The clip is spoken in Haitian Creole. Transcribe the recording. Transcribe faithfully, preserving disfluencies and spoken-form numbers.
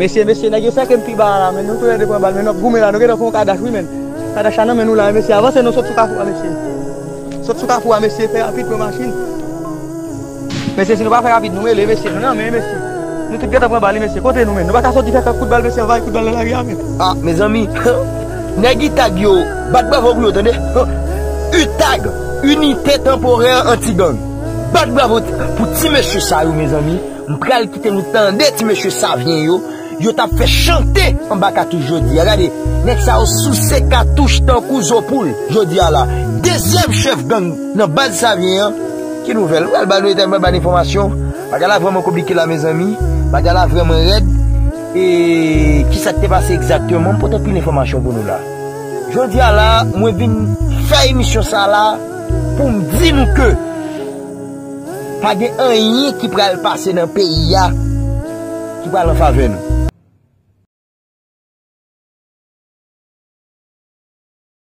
Mesye, mesye, nèg yo sèke m pi ba a la, men nou tou lè de pran bal, men nou ap goumen la, nou gentan fè yon kadach, wi, men. Kadach la nan men nou la, mesye, avanse non, sot sou kafou a, mesye. Sot sou kafou a, mesye, fè rapid, pran machin. Mesye, si nou pa fè rapid, nou rele, mesye, nou nan men, mesye. Nou tout gentan pran bal, wi, mesye, kote nou, men? Nou pa ka soti fè kout bal, mesye, anvayi kout bal nan lari a, men. Ah, mezanmi, nèg Itag yo, bat bravo pou yo, tande. Itag, Unité Temporaire Anti-Gang. Bat bravo pou ti mesye sa yo, mezanmi. M pral kite nou tande ti mesye Savyen yo. Yo t ap fè chante anba katouch jodi a. Gade, nèg sa yo souse katouch tankou zo poul jodi a la. Dezyèm chèf gang nan baz Savyen an. Ki nouvèl? Pral ba nou detay, pral ba nou enfòmasyon. Bagay la vrèman konplike la, mezanmi. Bagay la vrèman rèd. E kisa k te pase egzakteman? M pote anpil enfòmasyon pou nou la. Jodi a la, mwen vin fè emisyon sa la pou m di nou ke pa gen anyen ki pral pase nan peyi a ki pral an favè nou.